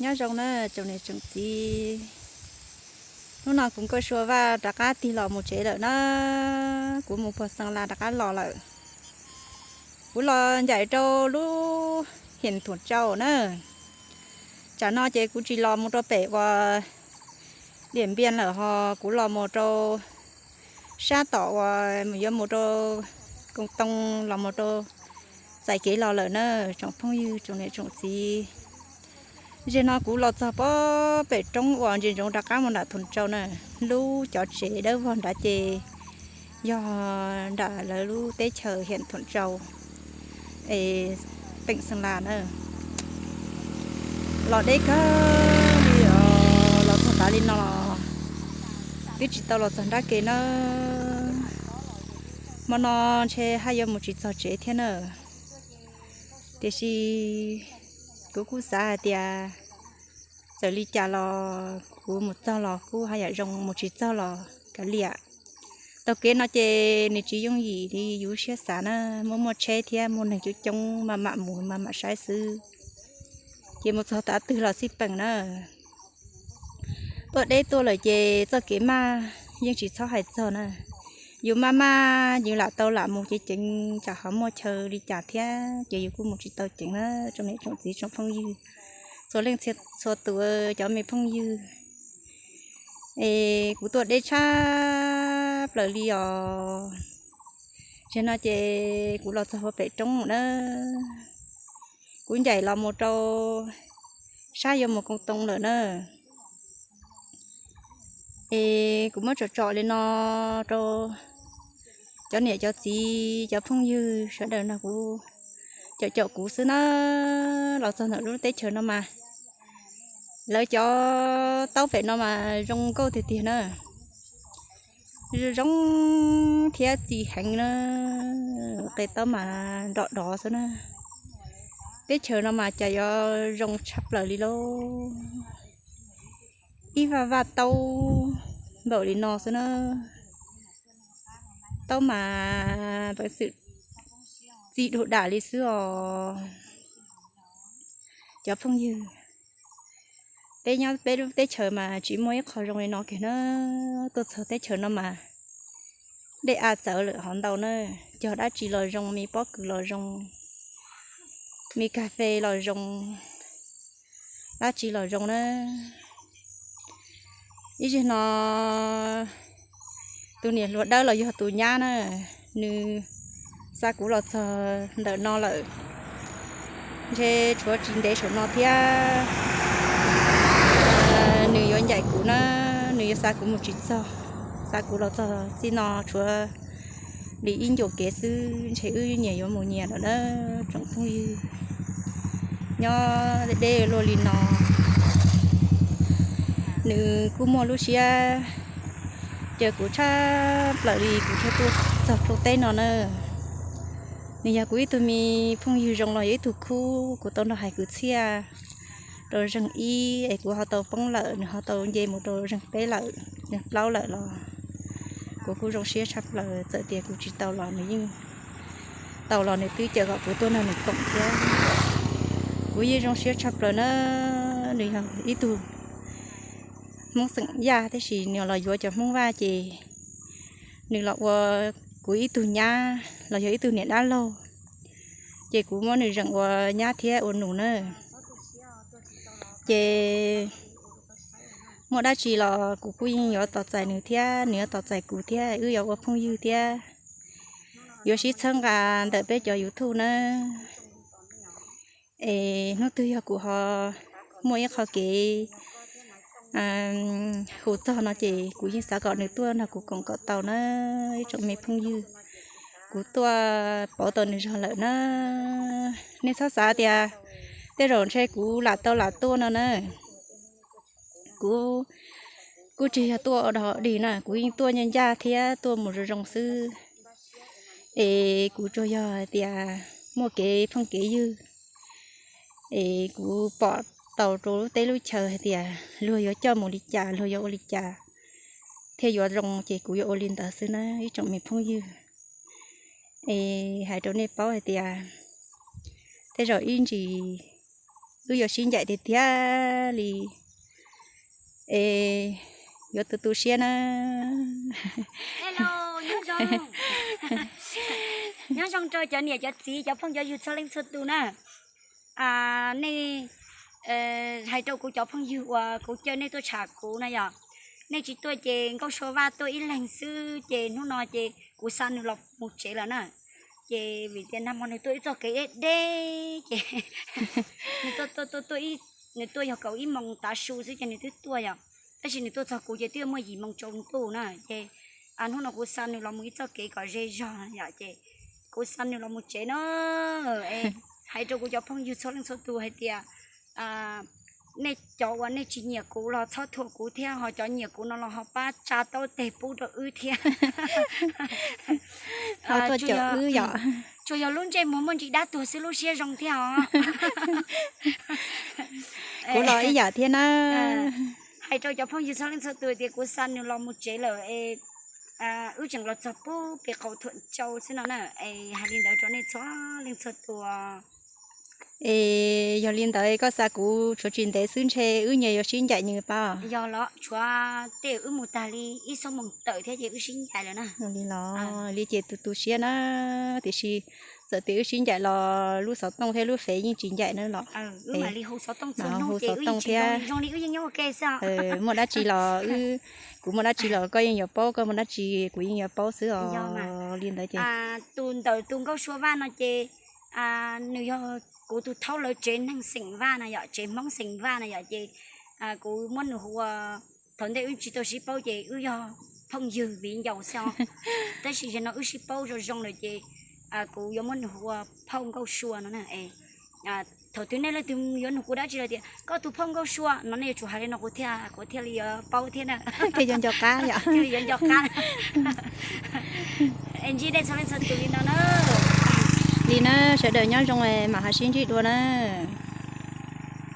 Nyob zoo na tsoom niam tsoom txiv, hnub no kuv Nkauj Sua Vaj rov qab tig los mus tsev lawm na. Kuv mus puag Xeev Las rov qab los lawm. Kuv los ncaim rau lub Hiam Thuam Tsau na. Tsam no ces kuv tsis los mus rau pem uas Diam Npias lawm ho kuv los mus rau sab tom uas yuav mus rau Koos Toos los mus rau txais kev los lawm na tsoom phooj ywg tsoom niam tsoom txiv. Zaum no kuv los txog pem roob uas ntsia ntsoov rov qab mus nram Thuam Tsau na. Lub cov tsev dawb vog nrad ces yog nram lawv lub teb chaws Hiam Thuam Tsau, es teem Xeev Las na. Los deb kawg li os, los txog tav li no los twb tsis tau los txog nrab ke na. Hmo no ntshe haj yuav mus tsis txog tsev thiab na. Tiam sis kuv kuj xav hais tias txawm li cas los kuv mus txog los kuj haj yam zoo, mus tsis txog los kav liam. Taug kev no ces nws tsis yooj yim li yus siab xav na, muaj muaj tsheb thiab muaj neeg coob coob maj mam mus maj mam saib xwb. Ces mus txog tav twg los xij peem na. Tuaj deb tuaj lawm ces txoj kev maj yeej tsis txhob hais txog na. Yus maj maj yus lam tau lam mus ceev ceev, tsam ho muaj chaw li cas thiab ces yus kuj mus tsis tau ceev na tsoom niam tsoom txiv tsoom phooj ywg, txhua leej txhua tus cov me phooj ywg. Es kuv tuaj deb tshaj plaws li os. Tsam no ces kuv los txog pem roob na. Kuv ncaim los mus rau sab yuav mus Koos Toos lawm na. Es kuv muab tsom tsom li no rau cov niam cov txiv cov phooj ywg sawv daws no kuv caum caum kuv xwb na. Los txog ntawm lub teb chaws no mas lawv cov taub pem no mas zoo nkauj tiag tiag na. Zoo zoo thiab txi heev na, qe taub mas nrom dov xwb na. Teb chaws no mas cas yuav zoo tshaj plaws li lauj. Ib vaj vaj taub npaum li no xwb na. Taub mas peev xwm txi dug dam li xwb os. Cov phooj ywg, peb nyob peb lub teb chaws mas tsis muaj ib qho zoo li no kiag na. Tuaj txog teb chaws no mas dej av txawv lawm hov ntau na. Cog dab tsi los zoo, me pob kws los zoo, me kas fes los zoo, dab tsi los zoo na. Ib zaug no tus niam hluas dawb los yog tus nyab na, nws xa kuv los txog ntawm no lawm, ntshe tshuav tsis ntev saum no thiab nws yuav ncaim kuv na, nws yuav xa kuv mus tsis txog, xa kuv los txog txij no tshuav li ib ncua kev xwb, ntshe wb nyias yuav mus nyias lawm na tsoom phooj ywg. Nyob deb luaj li no, nws kuj muaj lub siab caw kuv tshaj plaws li kuv thiaj tuaj txog rau teb no na. Nws yog kuv ib tug me phooj ywg zoo los yog ib tug khub kuv tau nrog hais kwv txhiaj rau zeeg ib es kuv ho tau poob lawm, nws ho tau nce mus rau zeeg peb lawm, zeeg plaub lawm los kuv kuj zoo siab tshaj plaws. Txawm tias kuv tsis tau los nws yeej tau los nws twb caw kom kuv tuaj nrog nws koom thiab. Kuv yeej zoo siab tshaj plaws na. Nws yog ib tug Hmoob xeem Yaj tab sis nws los yuav cov Hmoob Vaj ces nws los ua kuv ib tug nyab los yog ib tug niam dab laug, ces kuv muab nws zeem ua nyab thiab ua nus na. Ces muaj dab tsi los kuv kuj yeej yuav tos txais nws thiab nws yuav tos txais kuv thiab wb yuav ua phooj ywg thiab yuav sib txhawb nqa ntawm peb cov YouTube na. Es hnub twg yog kuv ho muaj ib qho kev hu txog no ces kuv yeej xav kom nws tuaj nrog kuv koom kom tau na ib tsoom me phooj ywg. Kuv tuaj pauv tau nws zog lawm na. Nej txhob xav tias tej zaum ntshe kuv lam tau lam tuaj no na. Kuv kuj tsis yog tuaj ua dog dig na, kuv yeej tuaj ncaj ncaj thiab tuaj mus zoo zoo xwb. Es kuv tsuas yog hais tias muaj kev phooj kev ywg, es kuv pom tau rau lub teb lub chaw hais tias luag yuav coj mus li cas, luag yuav ua li cas thiaj yuav zoo ces kuv yuav ua li ntawd xwb na ib tsoom me phooj ywg. Es hais rau nej paub hais tias tej zaum ib ntsis wb yuav sib ncaim tiag tiag li es yuav tu tu siab na. Nyob zoo rau cov niam cov txiv cov phooj cov ywg txhua leej txhua tus na. Nej hais rau kuv cov phooj ywg uas kuv caw nej tuaj tsham kuv na yom, nej tsis tuaj ces Nkauj Sua Vaj tuaj ib leeg xwb ces hnub no ces kuv xa nws los mus tsev lawm na. Ces vim tias nag hmo nws tuaj ib txoj kev deb deb ces nws tuaj tuaj tuaj tuaj ib, nws tuaj yog kaum ib moos tav su xwb ces nws twb tuaj yom. Tab sis nws tuaj txog kuv ces twb muaj yim moos tsaus ntuj na ces hnub no kuv xa nws los mus ib txoj kev kom ze zog yom ces kuv xa nws los mus tsev na. Hais rau kuv cov phooj ywg txhua leej txhua tus hais tias nej cov uas nej tsis nyiam kuv los txhob thuam kuv thiab, ho cov nyiam kuv no los ho pab tsa taub teg pub rau wb thiab. Tsuas yog lub ntsej muag muaj ntsis dab tuag xwb lub siab zoo thiab os. Kuv los ib yam thiab na. Hais rau cov phooj ywg txhua leej txhua tus tias kuv xa nws los mus tsev lawm es wb tseem los txog pub pem qaum thuam tsau xwb no na. Es hais li ntawd rau nej txhua leej txhua tus. Es yog li ntawd koj xa kuv tshuav tsis ntev xwb ntshe wb nyias yuav sib ncaim nws pab. Yog los tshuav tej wb mus tag li ib xuab moos tawm thiab ces wb sib ncaim lawm na. Li los li ces tu tu siab na, tiam sis txawm tias wb sib ncaim los lub xov tooj thiab lub fev yeej tsis ncaim na los. Hu xov tooj thiab. Muaj dab tsi los, kuv muaj dab tsi los koj yeej yuav paub, koj muaj dab tsi kuv yeej yuav paub xwb os. Li ntawd ces tus ntawm tus Nkauj Sua Vaj no ces nws yog kuv tus thaub lawv tsev neeg xeem Vaj na yom, tsev Hmoob xeem Vaj na yom ces kuv muab nws hu ua, thaum ntej wb tsis tau sib paub ces wb yog phooj ywg viv ncaus xwb os. Tab sis yog no wb sib paub zoo zoo lawm ces kuv yuav muab nws hu ua phauj Nkauj Sua no na. Thaum twg nej leej twg yuav nug kuv dab tsi los tias koj tus phauj Nkauj Sua no nej yuav tsum hais li no kuv thiaj, kuv thiaj li yuav paub thiab na. Thiaj yuav nco qab yom. Thiaj li yuav nco qab. Es ntsib nej txhua leej txhua tus li no na. Li na, sawv daws nyob zoo mam ho sib ntsib dua na.